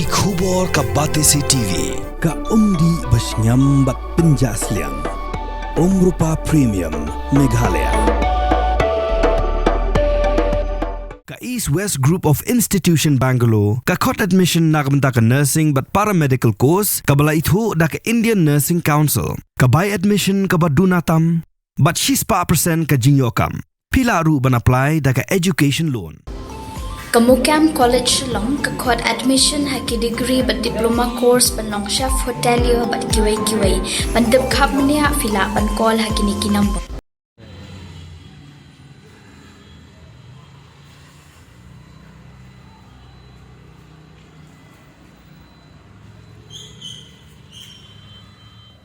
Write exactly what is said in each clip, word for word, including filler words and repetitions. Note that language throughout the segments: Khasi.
Ki khubor ka Batesi T V, ka umdih ba shngiam bad pynjah sliang. Umrupa Premium, Meghalaya. Ka East West Group of Institution Bangalore, ka khot admission na ka bynta ka nursing bad paramedical course, kaba la ithuh da ka Indian Nursing Council, ka bai admission kaba duna tam, bad shispah percent ka jingïoh kam. Phi lah ruh ban apply da ka education loan. Ka Mukam College Shillong ka khot admission ha ki degree bad diploma course ban long chef hotelier bad kiwei kiwei. Ban tip khapmniah phi lah ban call ha kine ki number.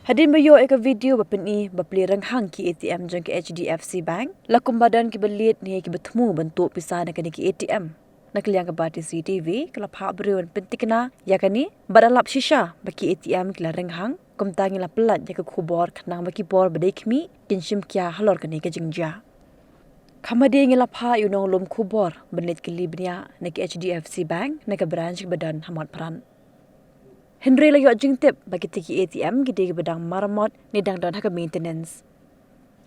Hadien ba ïoh ïa ka video ba pyni ba plie rynghang ki A T M jong ka H D F C Bank, la kumba don kiba leit ne kiba thmu ban tuh pisa na kane ki A T M. Na ka liang ka Batesi T V ka la phah briew ban pynthikna ïa kane, bad da lap shisha ba ki A T M ki la rynghang. Kumta ngi la pyllait ïa ka khubor khnang ba ki bor ba dei khmih kin shim khia halor kane ka jingjia. Kham hadien ngi la phah ïa u nonglum khubor ban leit kylli bniah na ka H D F C Bank na ka branch kaba don ha Motphran. Hynrei la ïoh jingtip ba kita ki A T M ki dei kiba dang maramot ne dang don ha ka maintenance.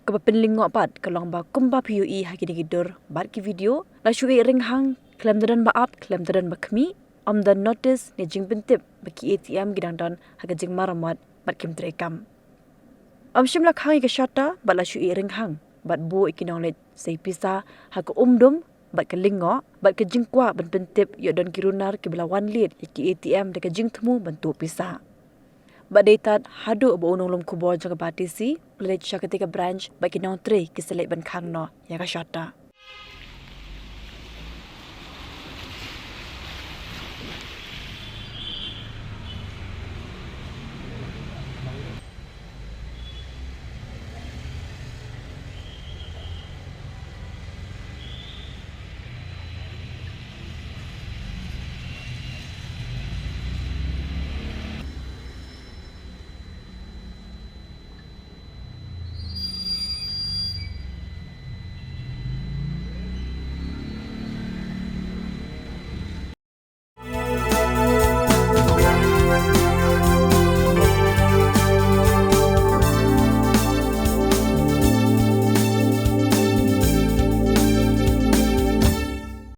Kaba pynlyngngoh pat ka long ba kumba phi ïohi ha kine ki dur bad ki video, la shu ïeh rynghang, khlem da don ba ap khlem da don ba khmih. Ym don notice ne jingpyntip ba ki A T M ki dang don ha ka jingmaramot bad kim treikam. Ym shym la khang ïa ka shata bad la shu ïeh rynghang bad buh ïa ki nongleit sei pisa ha ka umdum bad ka lyngngoh, bad ka jingkwah ban pyntip ïoh don ki runar kiba la wan leit ïa ki A T M da ka jingthmu ban tuh pisa. Bad dei tad haduh ba u nonglum khubor jong ka Batesi u la leit sha katei ka branch bad ki nongtrei ki sa leit ban khang noh ïa ka shata.